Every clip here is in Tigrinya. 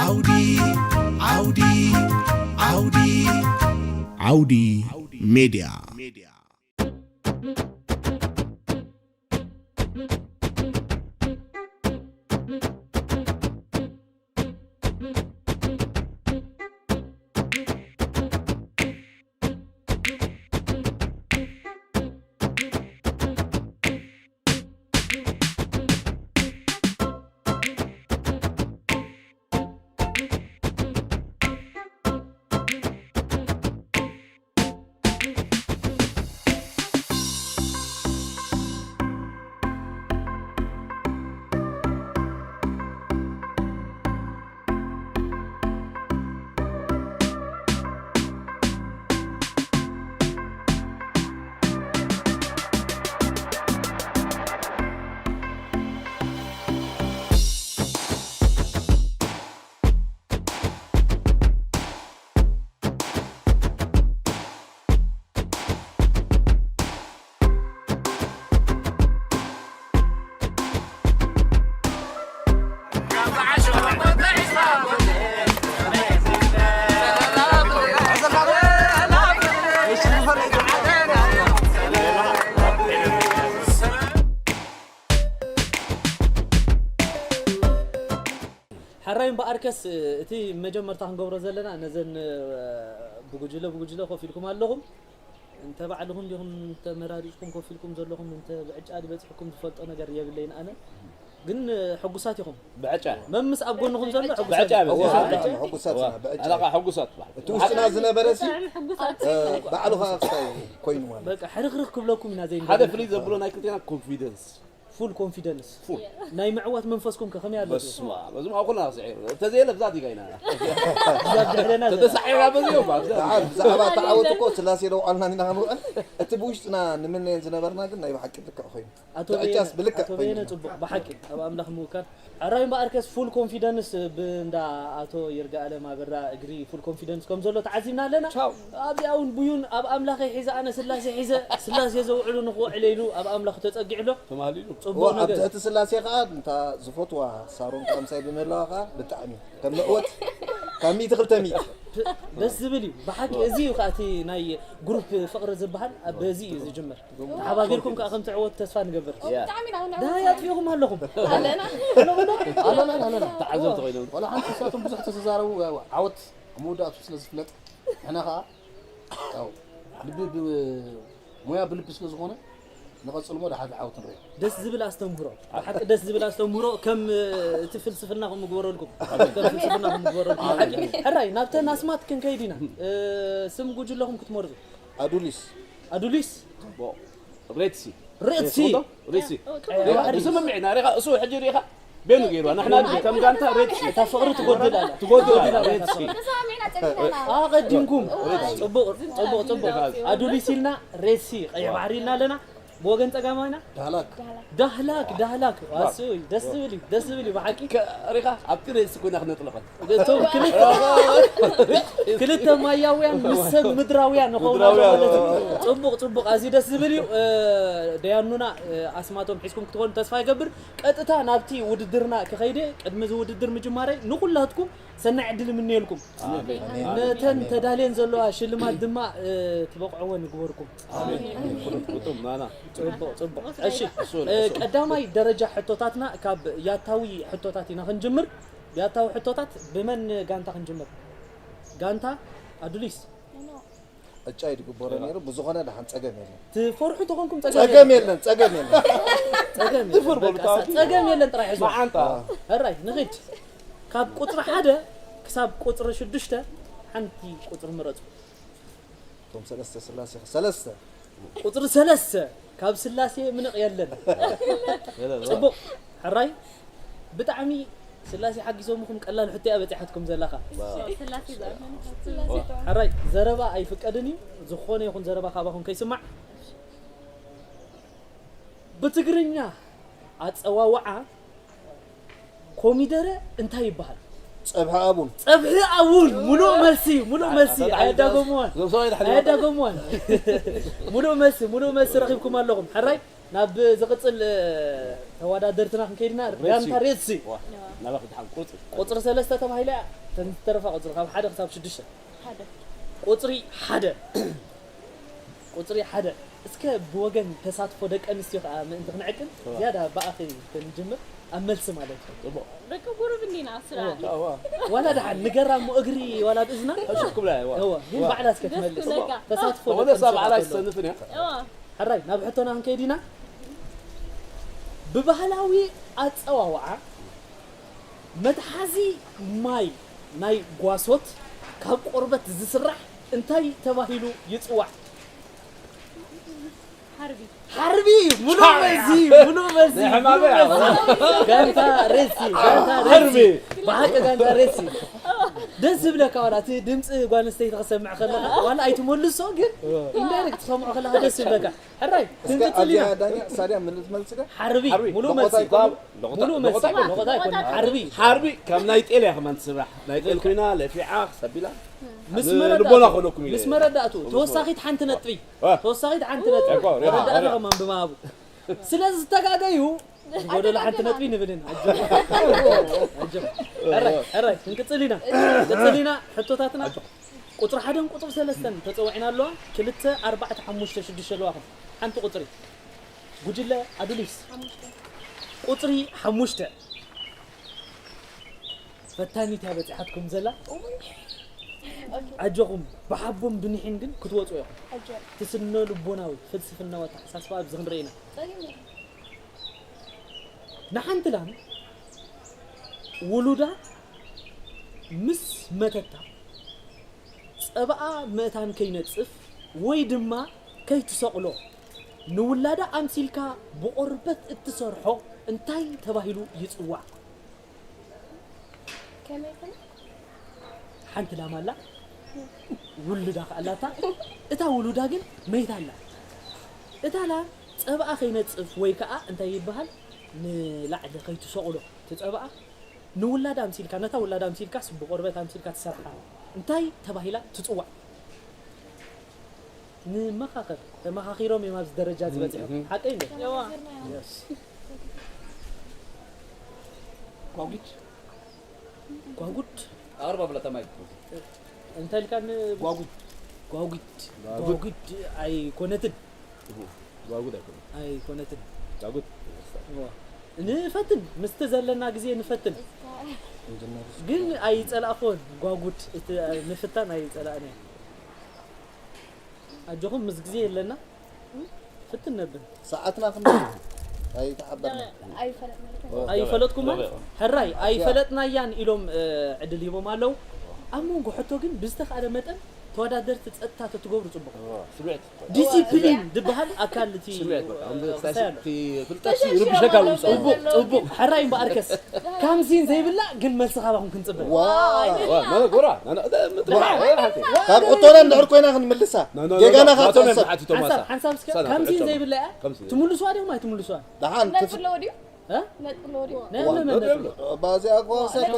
ዓውዲ ዓውዲ ዓውዲ ዓውዲ ሜድያ። ሕራይ እምበኣርከስ፣ እቲ መጀመርታ ክንገብሮ ዘለና፣ ነዘን ብጉጅለ ብጉጅለ ኮፍ ኢልኩም ኣለኹም። እንተ ባዕልኹም ዲኹም ተመራሪጽኩም ኮፍ ኢልኩም ዘለኹም፣ እንተ ብዕጫ ድበጽሕኩም ዝፈልጦ ነገር የብለይን ኣነ። ግን ሕጉሳት ኢኹም። ብዕጫ። መምስ ኣብ ጎንኹም ዘሎ ሕጉሳት ብዕጫ እዩ። ሕጉሳት ኢና፣ ሕጉሳት ኢና፣ ብዕጫ። ኣነ ከዓ ሕጉሳት በሃል። እቲ ውሽጥና ዝነበረ ሲ፣ ብጣዕሚ ሕጉሳት። እ፣ ባዕሉ ከዓ ክስታይ ኮይኑ ማለት። በቃ ሕርኽርኽ ክብለኩም ኢና ዘይንደሊ። ሓደ ፍልይ ዘብሎ ናይ ክልቴና ኮንፊደንስ። ፉል ኮንፊደንስ። ፉል። ናይ ምዕዋት መንፈስኩም ከ ከመይ ኣሎ? በስመ ኣብ። በዚ ኣብ ኩልና ስዒሩ። እንተዘየለ ብዛ ዲጋ ኢና። ብዛ ድሕረና ዘላ። ተተሳዒርና በዚ እዮም፣ ኣብዛ። ደሓር ብዛዕባ ተዓወት እኮ ስላሴ ደው ኣልና ኢና ክንውዕል። እቲ ብውሽጥና ንምነየን ዝነበርና ግን ናይ ብሓቂ ልክዕ ኮይኑ። ኣቶ ብዕጫስ በየነ፣ ብልክዕ ኣቶ በየነ ኮይኑ። ጽቡቕ፣ ብሓቂ ኣብ ኣምላኽ ምውካል። ሕራይ እምበኣርከስ ፉል ኮንፊደንስ ብእንዳ ኣቶ ይርጋኣለም ኣበራ እግሪ ፉል ኮንፊደንስ ከም ዘሎ ተዓዚብና ኣለና። ቻው። ኣብዚኣ እውን ብዩን ኣብ ኣምላኸይ ሒዘ ኣነ ስላሴ ሒዘ፣ ስላሴ ዘውዕሉ ንኽውዕለ ኢሉ ኣብ ኣምላኹ ተጸጊዑ ኣሎ። ተማህሊሉ። ጽቡቕ ዋ፣ ኣብ ነገር። ትሕቲ ስላሴ ኸኣ እንታ ዝፈትዋ ሳሮን ካምሳይ ብምህላዋ ኸኣ ብጣዕሚ ከም መእወት ካብ ሚእቲ ክልተ ሚእቲ። ደስ ዝብል እዩ። ብሓቂ እዚ እዩ ከኣ እቲ ናይ ግሩፕ ፍቕሪ ዝበሃል፣ ኣብ በዚ እዩ ዝጅመር። ተሓባቢርኩም ከኣ ከም ትዕወቱ ተስፋ ንገብር። ያ። ብጣዕሚ ኢና ንዕወት። ዳይ ኣጥፊእኹም ኣለኹም። ኣለና። ኣለና፣ ኣለና። ተዓዘብቲ ኮይኖም። ዋላ ሓንቲ ንሳቶም ብዙሕ ተዝዛረቡ፣ ያው ዓወት ኣብ መወዳእቱ ስለ ዝፍለጥ፣ ንሕና ከኣ፣ ያው፣ ልቢ ብ-፣ ሞያ ብልቢ ስለ ዝኾነ፣ ንቐጽል እሞ ደሓር ዓወት ንርኢ። ደስ ዝብል ኣስተምህሮ። ብሓቂ ደስ ዝብል ኣስተምህሮ። ከም፣ እ፣ እቲ ፍልስፍና ከም ምግበረልኩም። ከም ፍልስፍና ከም ምግበረልኩም። ብሓቂ። ሕራይ፣ ናብተን ኣስማት ክንከይድ ኢና። እ፣ ስም ጉጅለኹም ክትመርጹ። ኣዱሊስ። ኣዱሊስ። ጽቡቕ። ሬድሲ። ሬድሲ። ጽቡቕ ዶ? ሬድሲ። ቀይ ባሕሪ። ስምምዕ ኢና። ሪኻ፣ እሱ ሕጂ ሪኻ ቤኑ ገይሩዋ። ንሕና ግን ከም ጋንታ ሬድሲ። እታ ፍቕሪ ትጎድል ኣላ። ትጎድል ኣላ፣ ሬድሲ። ተሰማሚዕና ጸኒሕና። ኣቐዲምኩም። ጽቡቕ፣ ጽቡቕ፣ ጽቡቕ። ኣዱሊስ ኢልና፣ ሬድሲ፣ ቀይ ባሕሪ ኢልና ኣለና። ብወገን ጸጋማይና? ዳህላክ። ዳህላክ፣ ዳህላክ። ዋው። ኣስይ፣ ደስ ዝብል እዩ፣ ደስ ዝብል እዩ፣ ብሓቂ። ከ-፣ ሪኻ፣ ኣብቲ ሬድሲ ኮይና ክነጥልቐት። እቶም ክልተ፣ ክልተ ማያውያን ምስ ሰብ ምድራውያን ንኸውን ኣሎ ምድራውያን። ማለት እዩ። ጽቡቕ፣ ጽቡቕ። ኣዝዩ ደስ ዝብል እዩ። እ፣ ደያኑና፣ እ፣ ኣስማቶም ሒዝኩም ክትኾኑ ተስፋ ይገብር። ቀጥታ ናብቲ ውድድርና ክኸይደ፣ ቅድሚ እዚ ውድድር ምጅማረይ ንኹላትኩም ሰናይ ዕድል እምነየልኩም። ኣሜን። ነተን ኣሜን። ተዳልየን ዘለዋ ሽልማት ድማ፣ እ፣ ትበቕዕወን ይግበርኩም። ኣሜን። ኣሜን። ግጡም ናና። ጽቡቕ፣ ጽቡቕ። እሺ፣ እሱ፣ እ፣ እሱ። ቀዳማይ ደረጃ ሕቶታትና ካብ ያታዊ ሕቶታት ኢና ክንጅምር። ያታዊ ሕቶታት ብመን ጋንታ ክንጅምር? ጋንታ ኣዱሊስ። ዕጫ እዩ ዝግበሮ ነይሩ። ብዝኾነ ደሓን ጸገም የለን። ትፈርሑ ተኾንኩም ጸገም ጸገም የለን። የለን፣ ጸገም የለን። ጸገም የለን። ትፈር በሉ በቃ፣ ታውቂ። ጸገም የለን ጥራይ ሕዝዋ። መዓንጣ። ሕራይ፣ ንኺድ። ካብ ቁጽሪ ሓደ ክሳብ ቁጽሪ ሽዱሽተ ሓንቲ ቁጽሪ ምረጹ። እቶም ሰለስተ ስላሴ፣ ሰለስተ። ቁጽሪ ሰለስተ፣ ካብ ስላሴ ምንቕ የለን። የለን። ጽቡቕ፣ ሕራይ። ብጣዕሚ ስላሴ ሓጊዞምኹም፣ ቀላል ሕቶ እያ በጺሓትኩም ዘላኻ። ስላሴ ዘኣመነ ስላሴ ጥዑም። ሕራይ፣ ዘረባ ኣይፍቀድን እዩ። ዝኾነ ይኹን ዘረባ ካባኹም ከይስማዕ። ብትግርኛ ኣጸዋውዓ ኮሚደረ እንታይ ይበሃል? ጸብሒ ኣቡን። ጸብሒ ኣቡን። ሙሉእ መልሲ፣ ሙሉእ መልሲ። ኣታ፣ ኣየዳገምዋን። ዞም ሰብኣይ ድሓን ኣየዳገምዋን። ሙሉእ መልሲ፣ ሙሉእ መልሲ ረኺብኩም ኣለኹም። ሕራይ፣ ናብ ዝቕጽል ተወዳደርትና ክንከይድና። ጋንታ ሬድሲ ናባኺ ድሓን ቁጽሪ ቁጽሪ ሰለስተ ተባሂላ እያ። ተን ዝተረፋ ቁጽሪ ካብ ሓደ ክሳብ ሽዱሽተ። ሓደ ቁጽሪ ሓደ ቁጽሪ ሓደ። እስከ ብወገን ተሳትፎ ደቂ ኣንስትዮ ከዓ ምእንቲ ክንዕቅን ዝያዳ ብኣኺ ክንጅምር፣ ኣብ መልሲ ማለት እዩ። ደቂ ቁሩብ እንዲና ስራ ዋላ ደሓን ንገራ እሞ እግሪ ዋላ ብእዝና ሕሹክ ክብላ እዋ እወ ግን ባዕላ እስከ ደስ ትመልስ ትብለካ። ተሳትፎ ደቂ ወደ ሰብ ኣንስትዮ ዓላይ ከሎ። ዝሰንፍን እያ እዋ ሕራይ ናብ ሕቶና ክንከይድ ኢና። ብባህላዊ ኣጸዋውዓ መትሓዚ ማይ ናይ ጓሶት ካብ ቆርበት ዝስራሕ እንታይ ተባሂሉ ይጽዋዕ? ሓርቢ ሓርቢ ሙሉ መዚ ሙሉ መዚ ናይ ሕማመ ሙሉ መዚ። ጋንታ ሬሲ ጋንታ ሬሲ ሓርቢ ብሓቂ ጋንታ ሬሲ ደስ ዝብለካ ዋላ እቲ ድምፂ ጓል ኣንስተይቲ ክሰምዕ ከለካ ዋላ ኣይትመልሶ ግን ኢንዳይሬክት ትሰምዖ ከለካ ደስ ዝብለካ ሕራይ እስከ ክንቅፅል ኣብዚኣ ኢና ዳኛ ሳድያ ምን ልትመልስ ደ ሓርቢ ሓርቢ ሙሉ ሎቆታ መዚ ይኮን? ሙሉ መዚ ሎቆታ ይኮን? ሎቆታ ይኮን ሓርቢ ሓርቢ ከም ናይ ጤል እያ ከማን ትስራሕ ናይ ጤል ኮይና ለፊዓ ክሰቢላ ምስ ን- መረዳእቱ- ልቦና ክህለኩም ኢለ ምስ መረዳእቱ ተወሳኺት ሓንቲ ነጥቢ ዋ። ተወሳኺት ሓንቲ ነጥቢ እኮ፣ ሪኻ፣ መረዳእታ ሪኻ። ከማን ብማሃቡ ስለ ዝተጋገዩ ጎደሎ ሓንቲ ነጥቢ ንብል ኢና ሕራይ ሕራይ ክንቅፅል ኢና ቅፅል ኢና ሕቶታትና ቁፅሪ ሓደን ቁፅሪ ሰለስተን ተፀዊዕና ኣለዋ ክልተ ኣርባዕተ ሓሙሽተ ሽዱሽተ ኣለዋኹም ሓንቲ ቁፅሪ ጉጅለ ኣዱሊስ ቁፅሪ ሓሙሽተ ፈታኒት እያ በፂሓትኩም ዘላ ኣጆኹም ብሓቦም ብኒሒን ግን ክትወፁ ኢኹም እቲ ስነ ልቦናዊ ፍልስፍናዊ ኣተሓሳስባ ኣብዚ ክንርኢ ኢና ንሓንቲ ላም ውሉዳ ምስ መተታ ጸባኣ ምእታን ከይነጽፍ ወይ ድማ ከይትሰቕሎ ንውላዳ ኣምሲልካ ብቆርበት እትሰርሖ እንታይ ተባሂሉ ይጽዋዕ? ከመይ ከመይ ሓንቲ ላም ኣላ ውሉዳ ከኣላታ እታ ውሉዳ ግን መይታ ኣላ እታ ላም ጸባኣ ከይነጽፍ ወይ ከኣ እንታይ ይበሃል ንላዕሊ ከይትሰቕሎ እቲ ጸባኣ ንውላዳ ኣምሲልካ ነታ ውላዳ ኣምሲልካስ ብቆርበት ኣምሲልካ ትሰርሓ እንታይ ተባሂላ ትጽዋዕ? ንመኻኸር ተመኻኺሮም እዮም ኣብዚ ደረጃ ዝበፅሑ ሓቀይ እንደ የዋ ጓጉድ ጓጉድ ኣርባ ብላ ተማይ እንታይ ኢልካ ን- ጓጉድ ጓጉድ ጓጉድ ኣይኮነትን ጓጉድ ኣይኮነን ኣይኮነትን ጓጉድ እዋ። ንፈትን ምስቲ ዘለና ግዜ ንፈትን ግን ኣይፀላእኮን ጓጉድ እቲ ምፍታን ኣይፀላእነ ኣጆኹም ምስ ግዜ የለና ፍትን ነብል ሰዓትና ክንደይ ኣይተሓበርና ኣይፈለጥና ኣይፈለጥኩማ ሕራይ ኣይፈለጥናያን ኢሎም እ፣ ዕድል ሂቦም ኣለዉ ኣብ መንጎ ሕቶ ግን ብዝተኻእለ መጠን ተወዳደርቲ ፀጥታ ተትገብሩ ፅቡቕ ስምዕት ዲሲፕሊን ዝበሃል ኣካል እቲ ስምዕት በቃ ክሳይ ኣሎ ፍልጠት ይርብሸካ ውስጥ ፅቡቕ ፅቡቕ ሕራይ እምበኣርከስ ካምሲን ዘይብላ ግን መልሲ ካባኹም ክንፅበ ማለት ጎራ ካብ ሕቶና እንድሕር ኮይና ክንምልሳ ጌጋና ካብ ትሕሰብ ሓንሳብ ሓንሳብ እስከ ካምሲን ዘይብላ እያ ትምልስዋ ዲኹም ኣይትምልስዋ ደሓን ነጥሎ ድዩ እ? ነጥሎ ድዩ ነመነጥሎ ባዚኣ እኮ ሰከ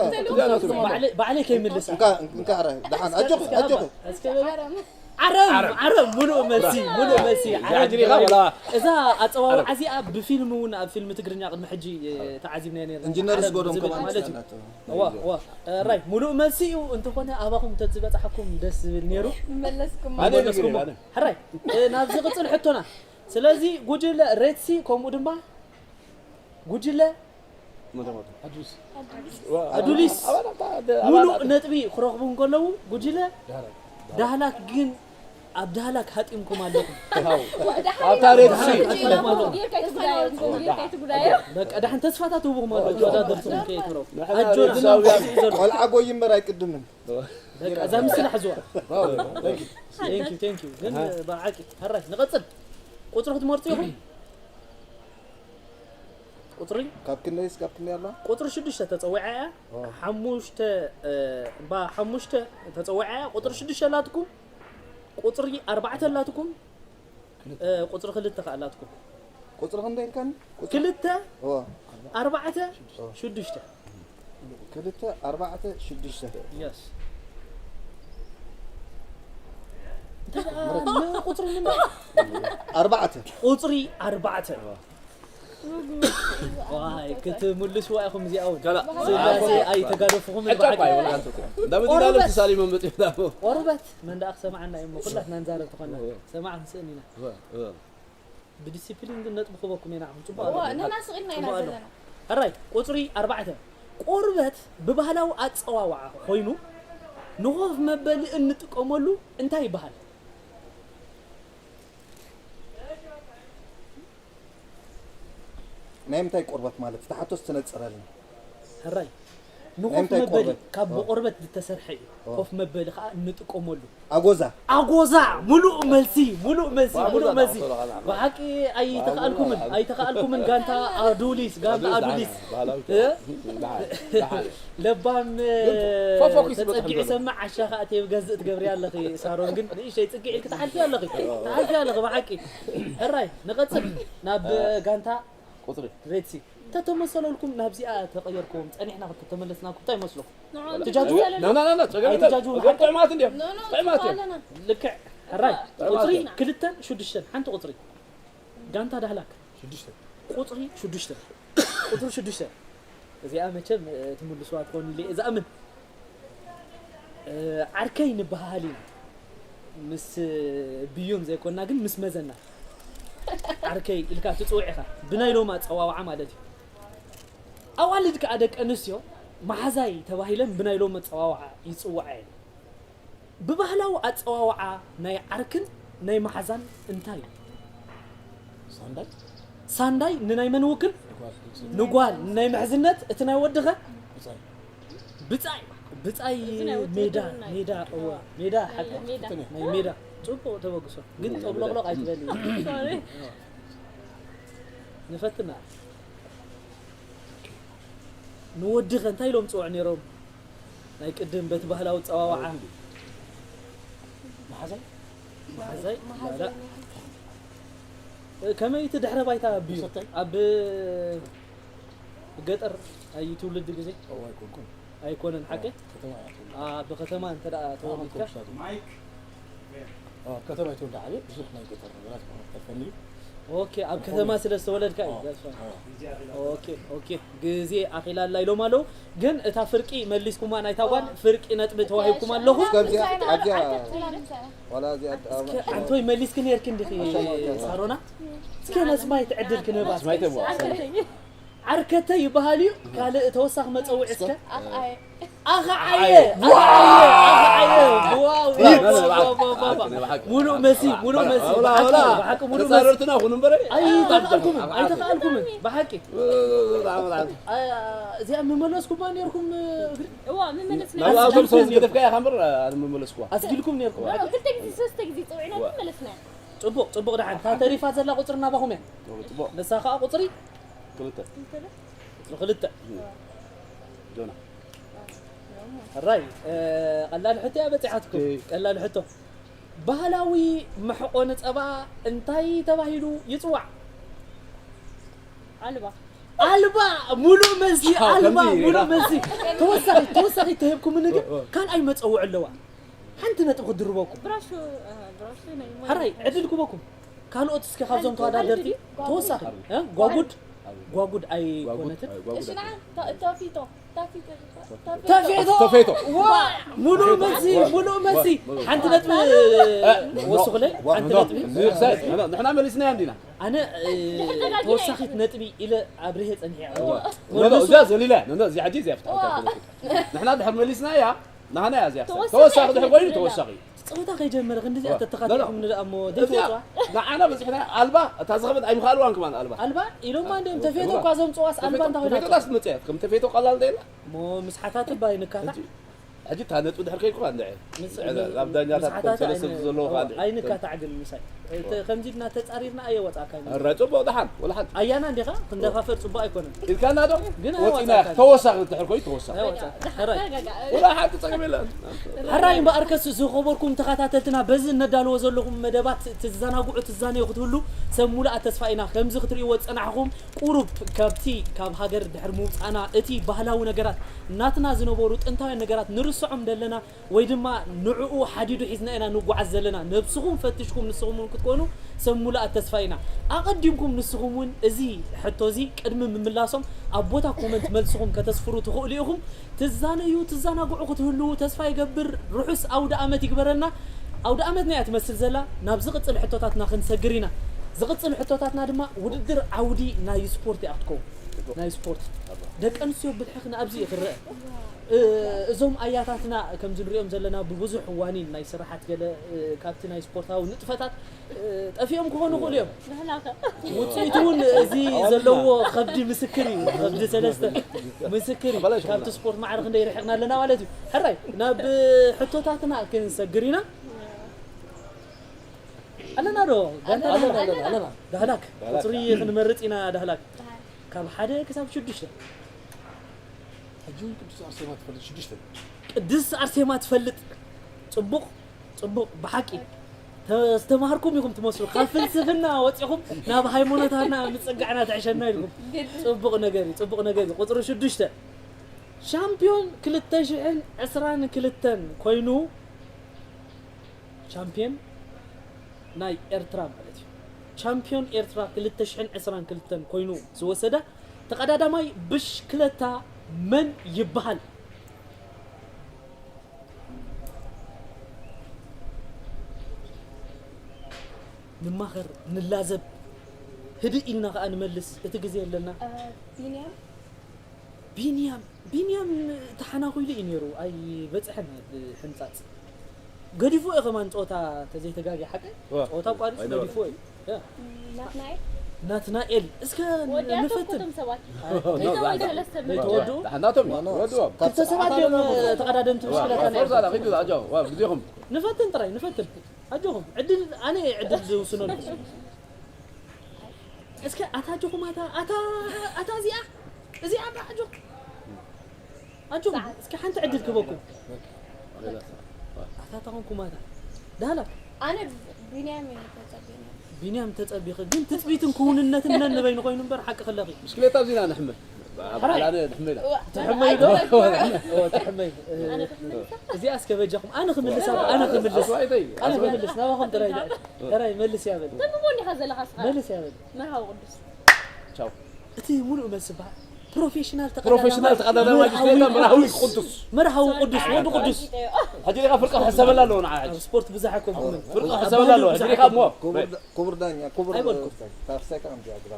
ባዕለይ ከይምልሳ እንካ ሕራይ ደሓን ኣጆኺ ኣጆኺ እስከ በል ዓረም ዓረም ሙሉእ መልሲ ሙሉእ መልሲ ዓረም ጃጅሪኻ በላ እዛ ኣፀዋውዓ እዚኣ ብፊልም እውን ኣብ ፊልም ትግርኛ ቅድሚ ሕጂ ተዓዚብና ነርና ኢንጂነር ዓረም ዝጎዶም ዝብል ከማን ማለት እዩ ትስላቶ እዋ እዋ ራይ ሙሉእ መልሲ እዩ እንተኾነ ኣባኹም ተዝበፃሓኩም ደስ ዝብል ነይሩ መለስኩም ኣነ መለስኩሞ። ነግሬ ኣነ ሕራይ እ፣ ናብዚ ቅፅል ሕቶና ስለዚ ጉጅለ ሬትሲ ከምኡ ድማ ጉጅለ ኣዱሊስ ሙሉእ ነጥቢ ክረኽቡ እንከለዉ ጉጅለ ዳህላክ ግን ኣብ ዳህላክ ሃጢምኩም ኣለኹም ኣብታ ሬድሲ ሃጢምኩም ኣለኹም ጌርካ ይትጉዳዮ ጌርካ ይትጉዳዮ በቃ ዳሕን ተስፋታት ህቡኹም ኣለኹም ተወዳደርትኹም ከየትረው ንሕና ኣጆና ሬድሳውያን ንመንፈስ እዩ ዘሎ ቆልዓ ጎይ እምበር ኣይቅድምን በቃ እዛ ምስላ ሕዝዋ thank you thank you ግን ብሓቂ ሕራይ ንቐፅል ቁፅሪ ክትመርፁ ኢኹም ቁፅሪ ካብ ክንደይስ ካብ ክንደይ ኣላ ቁፅሪ ሽዱሽተ ተፀዊዓ እያ ሓሙሽተ እ፣ እምባ ሓሙሽተ ተፀዊዓ እያ ቁፅሪ ሽዱሽተ ኣላትኩም ቁፅሪ ኣርባዕተ ኣላትኩም እ፣ ቁፅሪ ክልተ ከዓ ኣላትኩም ቁፅሪ ክንደይ ኢልካኒ ቁፅሪ- ክልተ ኦ፣ ኣርባዕተ ሽዱሽተ ክልተ ኣርባዕተ ሽዱሽተ የስ ቁፅሪ ንምንታይ? ኣርባዕተ። ቁፅሪ ኣርባዕተ። ዋይ ክትምልስዋ ኢኹም እዚኣ እውን። ከላ ስላሴ ኣይተጋደፍኹም ዕጫ እኳ ኣይበልካን። እንዳ መዲና ሎም ተሳሊሞም መፅዮም ዳሞ። ቆርበት መን ደኣ ክሰማዓና እዩ እሞ ኩላትና ንዛረብ ተኾና ሰማዕ ክንስእን ኢና። ብዲሲፕሊን ግን ነጥቢ ክበኩም ኢና ንሕና። ጽቡቕ ኣሎ። ንሕና ስቕ ኢልና ኢና ዘለና። ሕራይ ቁጽሪ ኣርባዕተ። ቆርበት ብባህላዊ ኣጸዋውዓ ኮይኑ ንኾፍ መበሊ እንጥቀመሉ እንታይ ይበሃል? ናይ ምንታይ ቆርበት ማለት እቲ ሓቶስ ትነጽረልና። ሕራይ ናይ ንኾፍ ምንታይ መበሊ ቆርበት? ካብ ብቆርበት ዝተሰርሐ እዩ። ኮፍ መበሊ ከዓ እንጥቀመሉ። ኣጎዛ። ኣጎዛ ሙሉእ መልሲ ሙሉእ መልሲ ኣጎዛ ሙሉእ መልሲ ኣጎዛ ኣጎዛ። ብሓቂ ኣይተኻልኩምን ኣይተኻልኩምን ጋንታ ኣዱሊስ ጋንታ ኣዱሊስ ባህላዊ እ? ደሓን ደሓን ለባም ፎፎኪስ ተፀጊዑ ይበፅሐን ዘሎ። ሰማዕ ዓሻ ከዓ ተይብ ገዝእ ትገብሪ ኣለኺ ሳሮን ግን ንእሽተይ ፅግዕ ኢልክ ትሓልፊ ኣለኺ ትሓልፊ ኣለኺ ብሓቂ ሕራይ ንቐፅል ናብ ጋንታ ቁፅሪ ሬድሲ ተተመሰለልኩም ናብዚኣ ተቐየርኩም ፀኒሕና ክትተመለስናኩም እንታይ ይመስለኩም ትጃጁ ና ና ና ና ጸገም የለን። ኣይትጃጁ እዞም ጥዑማት እንዲዮም ኖ ኖ ጥዑማት እዮም። ኣለና ልክዕ ሕራይ ቁፅሪ ክልተን ሽዱሽተን ሓንቲ ቁፅሪ ጋንታ ዳህላክ ሽዱሽተ። ቁፅሪ ሽዱሽተ ቁፅሪ ሽዱሽተ እዚኣ መቸም እ፣ ትምልስዋ ትኾኑ ኢለ እየ ዝኣምን እ፣ ዓርከይ ንበሃሃል ኢና ምስ ብዩን ዘይኮንና ግን ምስ መዘና ዓርከይ ኢልካ ትፅውዕ ኢኻ ብናይ ሎም ኣፀዋውዓ ማለት እዩ ኣዋልድ ከዓ ደቂ ኣንስትዮ መሓዛይ ተባሂለን ብናይ ሎም ኣፀዋውዓ ይፅውዓ እየን ብባህላዊ ኣፀዋውዓ ናይ ዓርክን ናይ መሓዛን እንታይ እዩ ሳንዳይ ሳንዳይ ንናይ መን ውክል ጓል ንጓል ንናይ ምሕዝነት እቲ ናይ ወድኸ ብጻይ ብጻይ ብጻይ እዚ ናይ ውትድርና ሜዳ ናይ ሜዳ እወ ሜዳ ሓቂ ሜዳ ፍትነ ናይ ሜዳ ጽቡቕ ተበግሶ ግን ጠብሎቕሎቕ ኣይትበል እዩ ሶሪ ንፈትና ንወድኸ እንታይ ኢሎም ጽውዕ ነይሮም ናይ ቅድም በቲ ባህላዊ ጸዋዋዓ መሓዛይ መሓዛይ ላላ ከመይ እቲ ድሕረ ባይታ ኣብዩ ሰተይ? ኣብ ገጠር ኣዩ ትውልድ ግዜ እዋ ኣይኮንኩን ኣይኮነን ሓቂ ከተማ እያ ትውልድ ኣብ ከተማ እንተ ደኣ ተወሊድካ ኮምሳቱ ከተማ ይተወልደ ዓብየ ብዙሕ ናይ ገጠር ነገራት ይኮነ ተፈኒ ኦኬ ኣብ ከተማ ስለ ዝተወለድካ እዩ አዎ። that's why። ኦኬ ኦኬ ግዜ ኣኺላላ ኢሎም ኣለዉ ግን እታ ፍርቂ መሊስኩማ ናይታ ጓል ፍርቂ ነጥቢ ተዋሂብኩም ኣለኹ እስከ ኣብዚኣ ኣብዚኣ ሰላም ሰላም ዋላ እዚኣ እስከ ኣንቶይ መሊስኪ ነርኪ እንዲኺ ሳሮና እስከ ነስማይት ዕድል ክንህባ ስማይ ተብዋ ዓርከተይ ይበሃል እዩ ካልእ ተወሳኺ መፀውዒ እስከ ኣኽኣየ ኣኽዓየ ኣኽዓየ ኣኽዓየ ዋው ዋው ዋው ዋው ዋው ናይ ብሓቂ ሙሉእ መሲ ሙሉእ መሲ ኣውላ ብሓቂ ኣውላ ብሓቂ ሙሉእ መሲ ተጻረርትና ኩኑ እምበረ ኣይተኻልኩምን ኣይተኻልኩምን ብሓቂ ብጣዕሚ እዚኣ ምመለስኩማ ነርኩም እግሪ እዋ ምመለስና ናብ ኣብቶም ሰው ዝገደፍካ ኢኻ እምበር ኣነ መመለስኩዋ ኣስጊልኩም ነርኩም ክልተ ግዜ ሰለስተ ግዜ ፀውዕና ግን መለስና ፅቡቅ ፅቡቅ ደሓን እታ ተሪፋ ዘላ ቁፅሪ ናባኹም እያ ጽቡቅ ንሳ ከዓ ቁፅሪ ክልተ ቁፅሪ ክልተ ጆና ሕራይ ቀላል ሕቶ እያ በፂሓትኩም እይ። ቀላል ሕቶ ባህላዊ መሕቆኒ ፀባ እንታይ ተባሂሉ ይፅዋዕ ኣልባ ኣልባ ሙሉእ መልሲ ቻው፣ ኣልባ ከምዚ ሙሉእ ኢኻ። መልሲ ተወሳኺ ተወሳኺ ተሂብኩምኒ ግን ካልኣይ መፀውዒ ኣለዋ ሓንቲ ነጥቢ ክድርበኩም ብራሹ ብራሹ ናይ ማይ ሕራይ ዕድል ክበኩም ካልኦት እስኪ ካብዞም ተወዳደርቲ ተወሳኺ እ? ጓጉድ ጓጉድ ኣይኮነትን እሺ ንዓ ተፊቶ ተፊቶ ተፌቶ ተፌቶ። ዋ ሙሉእ መልሲ ሙሉእ መልሲ ሓንቲ ነጥቢ ወስኹለይ ሓንቲ ነጥቢ ንሕና መሊስናያ እንዲና ኣነ እ፣ ተወሳኺት ነጥቢ ኢለ ኣብርሄ ፀኒሐ እዚኣ ዘሊላ እዚኣ ሕጂ እዚኣ ፍትሓ ንሕና ድሕር መሊስናያ ንሃና እያ እዚኣ ተወሳኺ ድሕር ኮይኑ ተወሳኺ ፀወታ ከይጀመረ ክንዲዚኣ ተተኻቲዕኩም ንደኣ እሞ እዚኣ ዘይትወፅዋ ንዓና በፂሕና ኣልባ እታ ዝኸበት ኣይምኻልዋን ከማን ኣልባ ኣልባ ኢሎማ እንዲኦም ተፌቶ እኳ ዘምፅዋስ ኣልባ እንታ ኮይና ተፌቶታስ ትመፅእ እያ ከም ተፌቶ ቀላል እንተ የላ እሞ ምስ ሓታትባ ይንካታ ሕጂ ሕጂ እታ ነጥቢ ድሕር ከይድኩ እንድዐ ምስ- ኣብ ዳኛታት ምስ ሓታታ ሰለስተ ኣይን- ዘለዉ ኣይንካታዕ ግን ምሳይ ከምዚ ድና ተጻሪርና ኣየወጻእካ። ረ ጽቡቕ ደሓን ወላ ሓንቲ ኣያና እንዲኻ ክንደፋፈር ጽቡቕ ኣይኮነን። ኢልካና ዶ ግን ወፂና ኣይወጻእካን። ተወሳኺ እንድሕር ኮይኑ ተወሳኺ ኣይወጻእካ። ሕራይ። ወላ ሓንቲ ጸገም የለን። ሕራይ እምበኣርከስ ዝኸበርኩም ተኸታተልትና በዚ እነዳልዎ ዘለኹም መደባት ትዘናግዑ ትዛነዩ ክትህሉ ሰብ ሙሉኣ ተስፋ ኢና። ከምዚ ክትርእይዎ ዝጸናሕኹም ቁሩብ ካብቲ ካብ ሃገር ድሕሪ ምውጻእና እቲ ባህላዊ ነገራት ናትና ዝነበሩ ጥንታውያን ነገራት ንርስዖም ደለና ወይ ድማ ንዕኡ ሓዲዱ ሒዝና ኢና ንጓዓዝ ዘለና። ነብስኹም ፈትሽኩም ንስኹም እውን ክትኮኑ ሰብ ሙሉኣ ተስፋ ኢና። ኣቐዲምኩም ንስኹም እውን እዚ ሕቶ እዚ ቅድሚ ምምላሶም ኣብ ቦታ ኮመንት መልስኹም ከተስፍሩ ትኽእሉ ኢኹም። ትዛነዩ ትዘናግዑ ክትህልዉ ተስፋ ይገብር። ርሑስ ኣውደ ኣመት ይግበረልና። ኣውደ ኣመትና እያ ትመስል ዘላ። ናብ ዝቕጽል ሕቶታትና ክንሰግር ኢና። ዝቕጽል ሕቶታትና ድማ ውድድር ዓውዲ ናይ ስፖርት እያ ክትከውን። ናይ ስፖርት ደቂ ኣንስትዮ ብልሕኽን ኣብዚ እዩ ክረአ። እ፣ እዞም ኣያታትና ከምዚ ንሪኦም ዘለና ብብዙሕ ዋኒን ናይ ስራሓት ገለ እ፣ ካብቲ ናይ ስፖርታዊ ንጥፈታት እ፣ ጠፊኦም ክኾኑ ይኽእሉ እዮም። ንሕና ከ ውፅኢቱ እውን እዚ ዘለዎ ከብዲ ምስክር እዩ። ከብዲ ሰለስተ ምስክር እዩ። ካብቲ ስፖርት ማዕረ ክንደይ ርሕቕና ኣለና ማለት እዩ። ሕራይ ናብ ሕቶታትና ክንሰግር ኢና። ኣለና ዶ? ጋንታ ዳህላክ። ዳህላክ ቁፅሪ ክንመርፅ ኢና። ዳህላክ ካብ ሓደ ክሳብ ሽዱሽተ። ሕጂ እውን ቅዱስ ኣርሴማ ትፈልጥ ሽዱሽተ። ቅድስት ኣርሴማ ትፈልጥ። ፅቡቕ ፅቡቕ ብሓቂ ተስተማሃርኩም ኢኹም ትመስሉ። ካብ ፍልስፍና ወፂኹም ናብ ሃይማኖታትና ምፅጋዕና ትሕሸና ኢልኩም። ፅቡቕ ነገር እዩ፣ ፅቡቕ ነገር እዩ። ቁፅሪ ሽዱሽተ ሻምፒዮን ክልተ ሽሕን ዕስራን ክልተን ኮይኑ ሻምፒዮን ናይ ኤርትራ ማለት እዩ። ቻምፒዮን ኤርትራ ክልተ ሽሕን ዕስራን ክልተን ኮይኑ ዝወሰደ ተቐዳዳማይ ብሽክለታ መን ይበሃል? ንማኸር፣ ንላዘብ፣ ህድእ ኢልና ከኣ ንመልስ፣ እቲ ግዜ ኣለና። ቢንያም ቢንያም ቢንያም ተሓናኺሉ እዩ ነይሩ፣ ኣይበፅሐን ሕንፃፅ። ገዲፎ እዩ ከማን ፀወታ ተዘይተጋጊ ሓቀ ዋ፣ ፀወታ ቋሪፅ ኣይነበረን። ገዲፎ እዩ። ያ። ናትናኤል ናትናኤል እስከ ወዲኣቶም ንፈትን ኮቶም ሰባት ኣይ፣ ክልተ ወይ ሰለስተ ዘይተወድኡ? ናቶም ወድዎም ክልተ ሰባት እዮም ተቐዳደምቲ ብሽክለታ ናይ ፎርዛ ላ ኪዱ ኣጆ ዋ ግዜኹም ንፈትን ጥራይ ንፈትን ኣጆኹም ዕድል ኣነ እየ ዕድል ዝውስነሉ። እስከ ኣታ ኣጆኹም ኣታ ኣታ ኣታ እዚኣ እዚኣ ኣታ ኣጆኹም ኣጆኹም እስከ ሓንቲ ዕድል ክበኩም ኣታ ተኾንኩም ኣታ ዳህላ ኣነ ቢንያም እየ ተጸቢና ቢንያም ተጸቢኺ ግን ትጽቢትን ክውንነትን ነንበይኑ ኮይኑ እምበር ሓቂ ከለኺ ብሽክሌታ ኣብዚና ንሕመ ባዕላነ ንሕመ ኢላ ትሕመይ ዶ ትሕመይ ኣነ ክምልሳ እዚኣ እስከ በጃኹም ኣነ ክምልሳ ኣነ ክምልስ ኣስዋይተይ ኣነ ክምልስ ናባኹም ጥራይ ጥራይ መልስ ያበል ተንብቦ እንዲኻ ዘለኻ ስኻ መልስ ያበል መርሃዊ ቅዱስ ቻው እቲ ሙሉእ መልሲ በሃል ፕሮፌሽናል ፕሮፌሽናል ተቐዳዳማይ ብሽክሌታ መርሃዊ ቅዱስ መርሃዊ ቅዱስ ወዲ ቅዱስ ሕጂ ዲኻ ፍርቂ ክሕሰበላ ኣለዎ ንዓ ኣብ ስፖርት ብዙሕ ኣይኮንኩምን ፍርቂ ክሕሰበላ ኣለዎ ሕጂ ዲኻ እሞ ክቡር ዳ- ክቡር ዳኛ ክቡር ኣይበልኩም። ታፍሳይ ከም ዚኣ ግዳ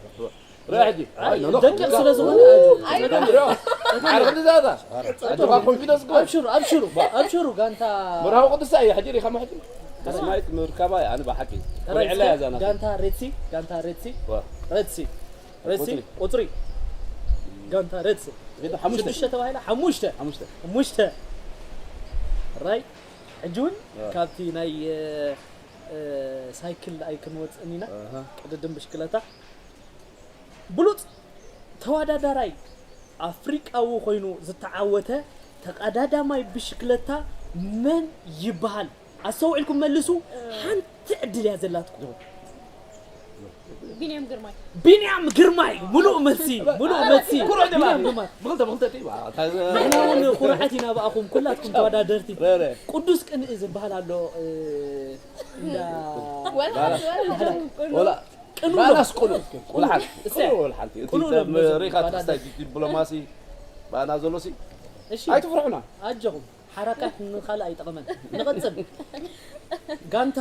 ረ ሕጂ ደቂ ስለ ዝኾነ ማዕረ ክንዲ ዛዛ ኣጆኻ ኮንፊደንስ ግበር ኣብሽሩ ኣብሽሩ ኣብሽሩ ጋንታ መርሃዊ ቅዱስ እየ ሕጂ ዲኻ ሕጂ ስማይት ምርካባ ኣነ ብሓቂ ኩርዕላ እያ ዛና ጋንታ ሬድሲ ጋንታ ሬድሲ ዋ። ሬድሲ ሬድሲ ቁፅሪ ጋንታ ሬድሲ ግን ሓሙሽተ ሽዱሽተ ተባሂላ ሓሙሽተ ሓሙሽተ ሓሙሽተ ራይ ሕጂ እውን ያ። ካብቲ ናይ እ፣ እ፣ ሳይክል ኣይክንወፅእን ኢና ኣሃ። ቅድድም ብሽክለታ ብሉፅ ተወዳዳራይ ኣፍሪቃዊ ኮይኑ ዝተዓወተ ተቐዳዳማይ ብሽክለታ መን ይበሃል ኣስተውዒልኩም መልሱ ሓንቲ ዕድል እያ ዘላትኩም ቢንያም ግርማይ ቢንያም ግርማይ ሙሉእ መልሲ ሙሉእ መልሲ ኩርዕ ድማ ቢንያም ግርማይ ብክልተ ብክልተ ጢባ ንሕና እውን ኩርዓት ኢና ብኣኹም ኩላትኩም ተወዳደርቲ ረረ ቅዱስ ቅንኢ ዝበሃል ኣሎ እ፣ እንዳ ወላ ወላ ወላ ቅኑ ባላስ ቁሉ ወላ ሓንቲ እሰ ቁሉ ወላ ሓንቲ እቲ ቁሉ ሰብ ነው ሪኻ ባላስ። ትክስታይ ዲፕሎማሲ ባና ዘሎ ሲ እሺ ኣይትፍርሑና ኣጆኹም ሓራካት ንኻልእ ኣይጠቕመን ንቐጽል ጋንታ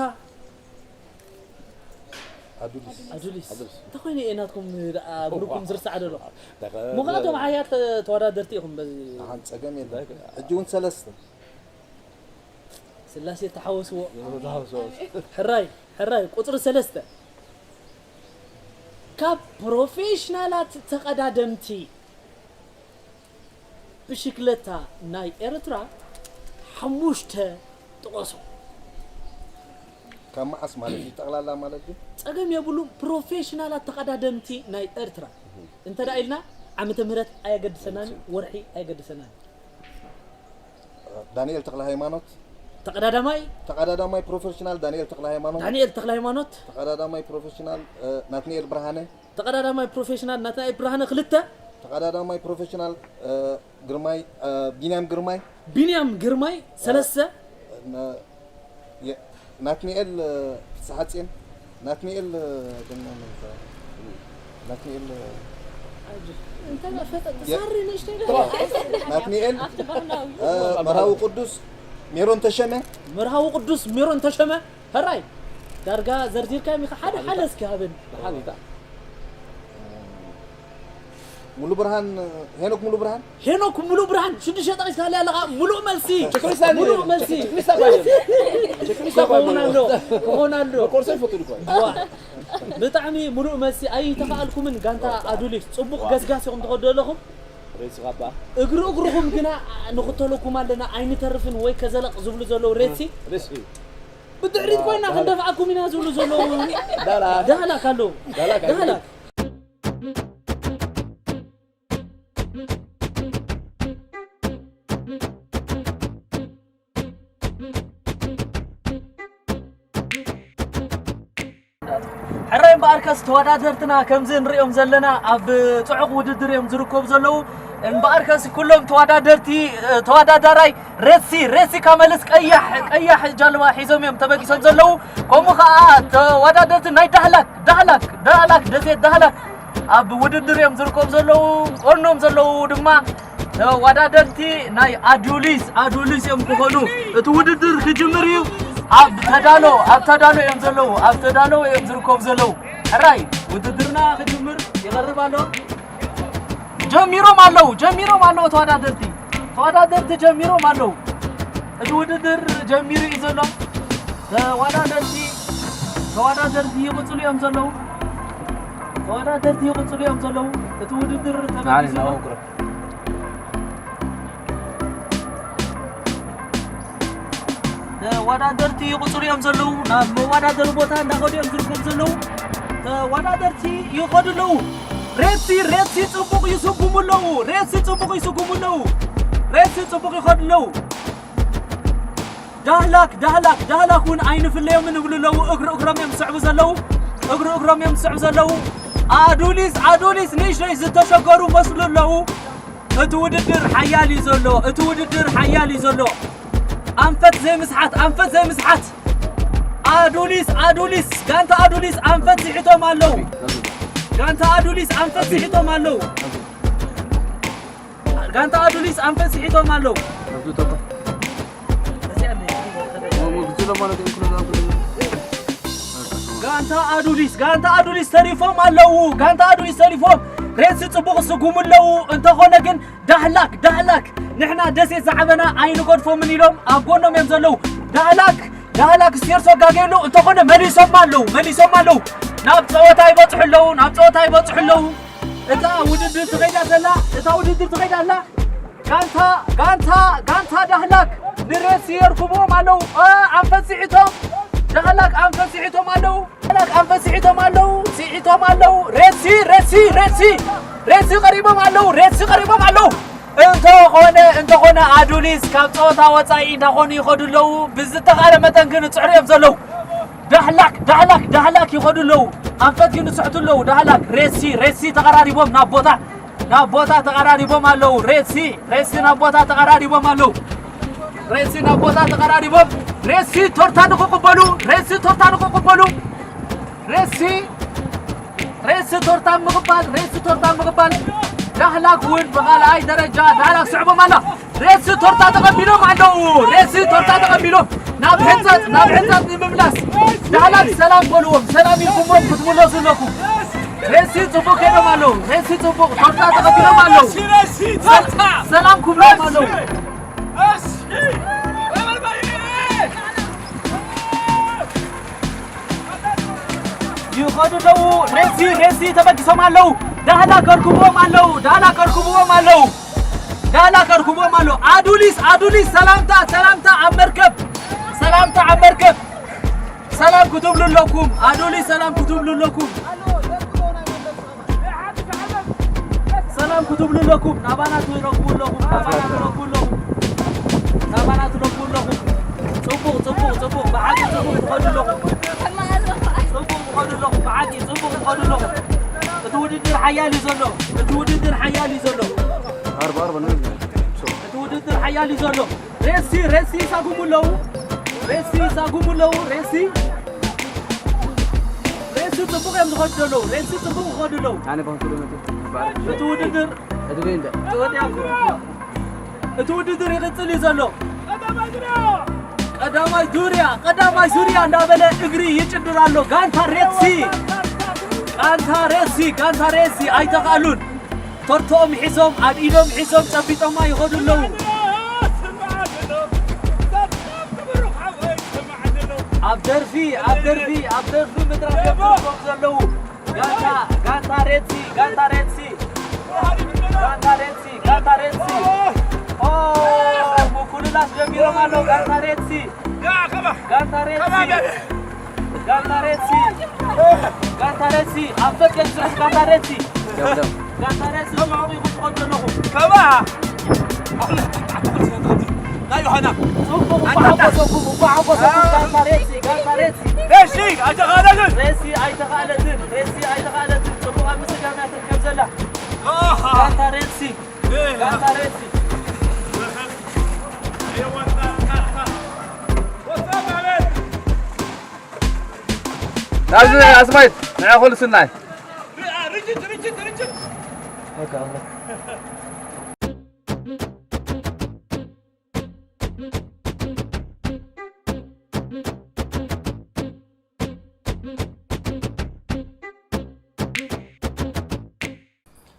ኣዱሊስ ኣዱሊስ ኣዱሊስ። እንተኾይነ እየ ናትኩም ደኣ ብሩኩም ዝርሳዕ ደሎ ምዃቶም ሓያት ተወዳደርቲ ኢኹም በዚ ሓን ጸገም የለን ሕጂ እውን ሰለስተ ስላሴ ተሓወስዎ ሕራይ ሕራይ ቁፅሪ ሰለስተ ካብ ፕሮፌሽናላት ተቐዳደምቲ ብሽክለታ ናይ ኤርትራ ሓሙሽተ ጥቐሱ ካብ መዓስ ማለት እዩ ጠቕላላ ማለት እዩ? ጸገም የብሉን። ፕሮፌሽናላት ተቐዳደምቲ ናይ ኤርትራ እንተ ደኣ ኢልና ዓመተ ምህረት ኣየገድሰናን፣ ወርሒ ኣየገድሰናን። ዳንኤል ተኽለ ሃይማኖት። ተቐዳዳማይ። ተቐዳዳማይ ፕሮፌሽናል ዳንኤል ተኽለ ሃይማኖት። ዳንኤል ተኽለ ሃይማኖት። ተቐዳዳማይ ፕሮፌሽናል ናትናኤል ብርሃነ። ተቐዳዳማይ ፕሮፌሽናል ናትናኤል ብርሃነ ክልተ። ተቐዳዳማይ ፕሮፌሽናል ግርማይ፣ ቢንያም ግርማይ። ቢንያም ግርማይ ሰለስተ። ናትናኤል ፍስሓጽዮን። ናትናኤል ናትናኤል ናትናኤል መርሃዊ ቅዱስ ሜሮን ተሸመ። መርሃዊ ቅዱስ ሜሮን ተሸመ። ሕራይ ዳርጋ ዘርዚርካዮም ኢኻ። ሓደ ሓደ እስኪ ሃበኒ። ሙሉ ብርሃን፣ ሄኖክ ሙሉ ብርሃን። ሄኖክ ሙሉ ብርሃን ሽዱሽተ ጠቂስካለይ ኣለኻ። ሙሉእ መልሲ። ሙሉእ መልሲ። ክኾን ኣሎ። ክኾን ኣሎ። ዋ፣ ብጣዕሚ ሙሉእ መልሲ ኣይተኻኣልኩምን። ጋንታ ኣዱሊስ ጽቡቕ ገስጋስ ኢኹም ትኸዱ ዘለኹም። እግሪ እግርኹም ግና ንኽተለኩም ኣለና፣ ኣይንተርፍን ወይ ከዘለቕ ዝብሉ ዘለዉ ሬሲ። ብድሕሪት ኮይና ክንደፍኣኩም ኢና ዝብሉ ዘለዉ። ዳህላክ ኣለዉ። ዳህላክ። ሕራይ እምበኣርከስ ተወዳደርትና ከምዚ ንሪኦም ዘለና ኣብ ጽዑቕ ውድድር እዮም ዝርከቡ ዘለዉ። እምበኣርከስ ኩሎም ተወዳደርቲ፣ ተወዳዳራይ ሬሲ፣ ሬሲ ካመልስ ቀያሕ፣ ቀያሕ ጃልባ ሒዞም እዮም ተበጊሶም ዘለዉ። ከምኡ ኸዓ ተወዳደርቲ ናይ ዳህላክ፣ ዳህላክ፣ ዳህላክ፣ ደሴት ዳህላክ ኣብ ውድድር እዮም ዝርከቡ ዘለዉ። ቆኖም ዘለዉ ድማ ተወዳደርቲ ናይ ኣዱሊስ፣ ኣዱሊስ እዮም ክኾኑ። እቲ ውድድር ክጅምር እዩ። ኣብ ተዳሎ፣ ኣብ ተዳሎ እዮም ዘለዉ። ኣብ ተዳሎ እዮም ዝርከቡ ዘለዉ። ሕራይ ውድድርና ክጅምር ይቐርብ ኣሎ። ጀሚሮም ኣለዉ፣ ጀሚሮም ኣለዉ ተወዳደርቲ። ተወዳደርቲ ጀሚሮም ኣለዉ። እቲ ውድድር ጀሚሩ እዩ ዘሎ። ተወዳደርቲ፣ ተወዳደርቲ ይቕጽሉ እዮም ዘለዉ። ተወዳደርቲ ይቕጽሉ እዮም ዘለዉ። እቲ ውድድር ተበጊሱ ኣሎ። ተወዳደርቲ ይቕጽሉ እዮም ዘለዉ። ናብ መወዳደሪ ቦታ እንዳኸዱ እዮም ዝርከቡ ዘለዉ። ተወዳደርቲ ይኸዱ ኣለዉ። ሬሲ፣ ሬሲ ጽቡቕ ይስጉሙ ኣለዉ። ሬሲ ጽቡቕ ይስጉሙ ኣለዉ። ሬሲ ጽቡቕ ይኸዱ ኣለዉ። ዳህላክ፣ ዳህላክ፣ ዳህላክ እውን ኣይንፍለዮምን ይብሉ ኣለዉ። እግሪ እግሮም እዮም ዝስዕቡ ዘለዉ። እግሪ እግሮም እዮም ዝስዕቡ ዘለዉ። ኣዱሊስ፣ ኣዱሊስ ንእሽተይ ዝተሸገሩ መስሉ ኣለዉ። እቲ ውድድር ሓያል እዩ ዘሎ። እቲ ውድድር ሓያል እዩ ዘሎ። ኣንፈት ዘይምስሓት፣ ኣንፈት ዘይምስሓት። ኣዱሊስ፣ ኣዱሊስ፣ ጋንታ ኣዱሊስ ኣንፈት ስሒቶም ኣለዉ። ጋንታ ኣዱሊስ ኣንፈት ስሒቶም ኣለዉ። ጋንታ ኣዱሊስ ኣንፈት ስሒቶም ኣለዉ። ጋንታ ኣዱሊስ፣ ጋንታ ኣዱሊስ ተሪፎም ኣለዉ። ጋንታ ኣዱሊስ ተሪፎም ሬሲ ጽቡቕ ይስጉሙ ኣለዉ። እንተኾነ ግን ዳህላክ፣ ዳህላክ ንሕና ደሴት ዝዓበና ኣይንገድፎምን ኢሎም ኣብ ጎኖም እዮም ዘለዉ። ዳህላክ፣ ዳህላክ ስቴርሶ ጋገየሉ። እንተኾነ መሊሶም ኣለዉ፣ መሊሶም ኣለዉ። ናብ ጸወታ ይበጽሑ ኣለዉ፣ ናብ ጸወታ ይበጽሑ ኣለዉ። እታ ውድድር ትኸይዳ ዘላ፣ እታ ውድድር ትኸይዳ ኣላ። ጋንታ፣ ጋንታ፣ ጋንታ ዳህላክ ንሬሲ የርክብዎም ኣለዉ። እ፣ ኣንፈት ስሒቶም፣ ዳህላክ ኣንፈት ስሒቶም ኣለዉ። ዳህላክ ኣንፈት ስሒቶም ኣለዉ፣ ስሒቶም ኣለዉ። ሬሲ፣ ሬሲ፣ ሬሲ፣ ሬሲ ቀሪቦም ኣለዉ፣ ሬሲ ቀሪቦም ኣለዉ። እንተኾነ፣ እንተኾነ ኣዱሊስ ካብ ጸወታ ወጻኢ እንዳኾኑ ይኸዱ ኣለዉ። ብዝተኻእለ መጠን ግን ይጽዕሩ እዮም ዘለዉ። ዳህላክ፣ ዳህላክ፣ ዳህላክ ይኸዱ ኣለዉ። ኣንፈት ግን ይስሕቱ ኣለዉ። ዳህላክ፣ ሬሲ፣ ሬሲ ተቐራሪቦም ናብ ቦታ፣ ናብ ቦታ ተቐራሪቦም ኣለዉ። ሬሲ፣ ሬሲ ናብ ቦታ ተቐራሪቦም ኣለዉ። ሬሲ ናብ ቦታ ተቐራሪቦም፣ ሬሲ ቶርታ ንኽቕበሉ፣ ሬሲ ቶርታ ንኽቕበሉ፣ ሬሲ፣ ሬሲ ቶርታ ምቕባል፣ ሬሲ ቶርታ ምቕባል። ዳህላክ እውን ብኻልኣይ ደረጃ ዳህላክ ስዕቦም ኣላ። ሬሲ ቶርታ ተቐቢሎም ኣለዉ። ሬሲ ቶርታ ተቐቢሎም ናብ ሕንጻጽ፣ ናብ ሕንጻጽ ንምምላስ። ዳህላክ ሰላም በልዎም፣ ሰላም ኢልኩምዎም ክትምለሱ ኣለኩም። ሬሲ ጽቡቕ ከይዶም ኣለዉ። ሬሲ ጽቡቕ ቶርታ ተቐቢሎም ኣለዉ። ሰላም ክብሎም ኣለዉ። ይኸዱ ኣለዉ። ሬሲ፣ ሬሲ ተበጊሶም ኣለዉ። ዳህላክ ከርክብዎም ኣለዉ። ዳህላክ ከርክብዎም ኣለዉ። ዳህላክ ከርክብዎም ኣለዉ። ኣዱሊስ፣ ኣዱሊስ ሰላምታ፣ ሰላምታ ኣብ መርከብ። ሰላምታ ኣብ መርከብ። ሰላም ክትብሉ ኣለኩም። ኣዶሊ ሰላም ክትብሉ ኣለኩም። ሰላም ክትብሉ ኣለኩም። ናባና ትረክቡ ኣለኹም። ናባና ትረክቡ ኣለኹም። ናባና ትረክቡ ኣለኹም። ጽቡቕ፣ ጽቡቕ፣ ጽቡቕ። ብሓቂ ጽቡቕ ትኸዱ ኣለኹም። ጽቡቕ ትኸዱ ኣለኹም። ብሓቂ ጽቡቕ ትኸዱ ኣለኹም። እቲ ውድድር ሓያል እዩ ዘሎ። እቲ ውድድር ሓያል እዩ ዘሎ። ኣርባ ኣርባ ነው። እቲ ውድድር ሓያል እዩ ዘሎ። ሬሲ፣ ሬሲ ይሳጉሙ ኣለዉ። ሬሲ ይሳጉሙ ኣለዉ። ሬሲ፣ ሬሲ ጽቡቕ እዮም ዝኸዱ ዘለዉ። ሬሲ ጽቡቕ ይኸዱ ኣለዉ። ኣነ ባንኩ ደመቱ። እቲ ውድድር እቲ ቤንዳ። ተወዲኣኩም። እቲ ውድድር ይቕጽል እዩ ዘሎ። ቀዳማይ ዙርያ፣ ቀዳማይ ዙርያ እንዳበለ እግሪ ይጭድር ኣሎ። ጋንታ ሬሲ፣ ጋንታ ሬሲ፣ ጋንታ ሬሲ ኣይተኻእሉን። ቶርቶኦም ሒዞም፣ ኣብ ኢዶም ሒዞም ጨቢጦማ ይኸዱ ኣለዉ። ኣብ ደርፊ፣ ኣብ ደርፊ፣ ኣብ ደርፊ ምድራፍ እዮም ዘለዉ። ጋንታ፣ ጋንታ ሬድሲ፣ ጋንታ ሬድሲ፣ ጋንታ ሬድሲ፣ ጋንታ ሬድሲ። ኦ፣ ምኩልላስ ጀሚሮም ኣለዉ። ጋንታ ሬድሲ፣ ጋንታ ሬድሲ፣ ጋንታ ሬድሲ፣ ጋንታ ሬድሲ። ኣብ ፈቀድ ዝርስ ጋንታ ሬድሲ፣ ጋንታ ሬድሲ። ጽቡቕ ኢኹም ትኸዱ ዘለኹም። ከማ ናይ ዮሃና። ጽቡቕ፣ እኳ ሓጎሰኩም፣ እኳ ሓጎሰኩም። ጋንታ ሬድሲ፣ ጋንታ ሬድሲ። ሬሲ ኣይተኻእለትን። ሬሲ ኣይተኻእለትን። ሬሲ ኣይተኻእለትን። ጽቡቕ ኣብ ምስጋና ትርከብ ዘላ። ኣሃ። ጋንታ ሬሲ። እ። ጋንታ ሬሲ። ናብዚ ኣስማይት ንዓ ኩሉ ስናይ። ርችት፣ ርችት፣ ርችት።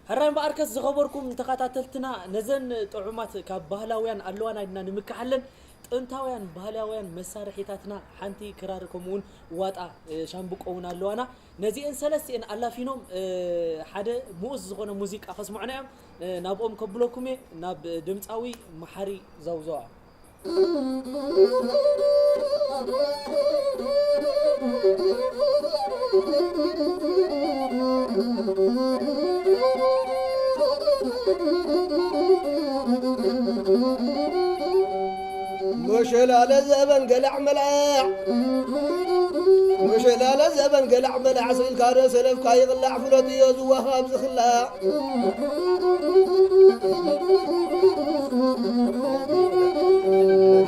ሕራይ እምበኣርከስ ዝኸበርኩም ተኸታተልትና፣ ነዘን ጥዑማት ካብ ባህላውያን ኣለዋና ኢልና ንምክሓለን ጥንታውያን ባህላውያን መሳርሒታትና ሓንቲ ክራር ከምኡውን ዋጣ፣ እ፣ ሻምብቆ እውን ኣለዋና። ነዚአን ሰለስቲአን ኣላፊኖም፣ እ፣ ሓደ ምኡዝ ዝኾነ ሙዚቃ ከስምዑና እዮም። እ፣ ናብኦም ከብለኩም እየ፣ ናብ ድምፃዊ መሓሪ ዘውዘዋ። መሸላለ ዘበን ገላዕ መላዕ፣ መሸላለ ዘበን ገላዕ መላዕ ስኢልካ ዶ ሰለፍካ ይቕላዕ፣ ፍለጥዮ ዝዋኻብ ዝኽላዕ።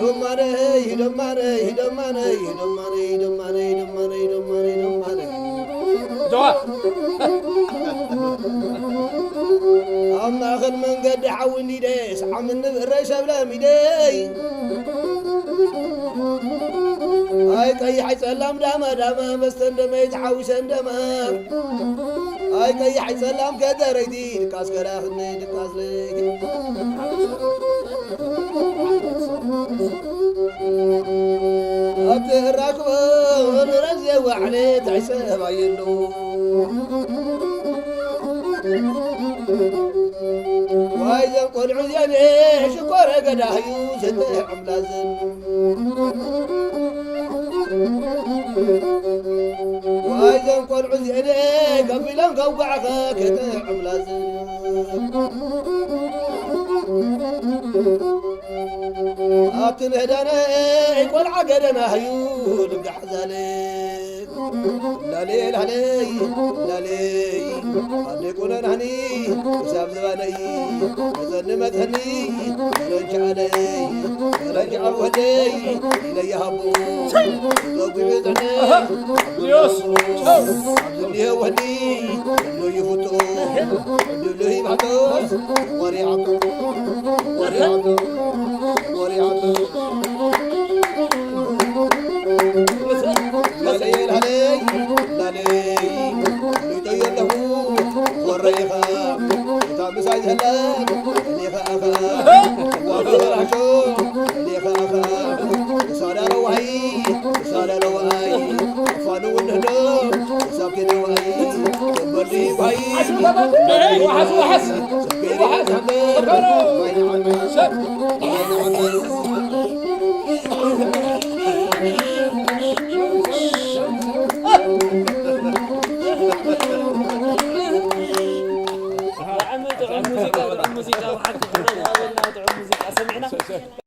ደማነይ፣ ደማነይ፣ ደማነይ፣ ደማነይ፣ ደማነይ፣ ደማነይ፣ ደማነይ፣ ደማነይ። ጀዋ። ኣብ ማእኸል መንገዲ ሓዊ እንዲደ፣ ሰዓም እንብረይ ሰብለ ሚደይ። ኣይ ቀይሕ ኣይ ጸላም ዳማ ዳማ፣ መስተ እንደመይ ተሓዊሰ እንደማ። ኣይ ቀይሕ ኣይ ጸላም ከደረይቲ፣ ድቃስ ከላኽኒ ድቃስ ለይቲ። ኣብቲ እራኽቦ ንረዝ የዋዕለ ታይሰብ ኣየሉ። ዋይ ዘን ቆልዑ እዚኣን ሽኮረ ገዳህዩ ዘተዕምላዝን። ዋይ ዘን ቆልዑ እዚኣን ከፊሎም ከውጋዕኸ ከተዕምላዝን። ኣብቲ ንህዳነ ቆልዓ ገደናህዩ ልጋሕ ዛለ። ላሌ ላሌ ላሌ ኣዴ ቁነናኒ ክሳብ ዝባነይ መዘኒ መዘኒ ረንቻለይ ረንቻ ወደይ ኢለያ ሃቦ ዘጉቢ ጥዕነ ዮስ ዝኒሄ ወዲ ሎ ይፍቶ ድሉ ይባቶስ ወሪዓቶ ወሪዓቶ ወሪዓቶ ላለይ ላለይ ላለይ ሪጠዮ ኣለኹ ወረይኻ እታ ምሳይ ዘላ እኔኻ ኣኻ ዋበራሾ እኔኻ ኣኻ ሳዳረዋይ ሳዳረዋይ ፋኑ ውንዶ ሳኪነዋይ በዲ ባይ ዋሓስ ዋሓስ ዋሓስ ሙዚቃ ብሓቂ ክብረት ሃበልና፣ ጥዑም ሙዚቃ ሰሚዕና።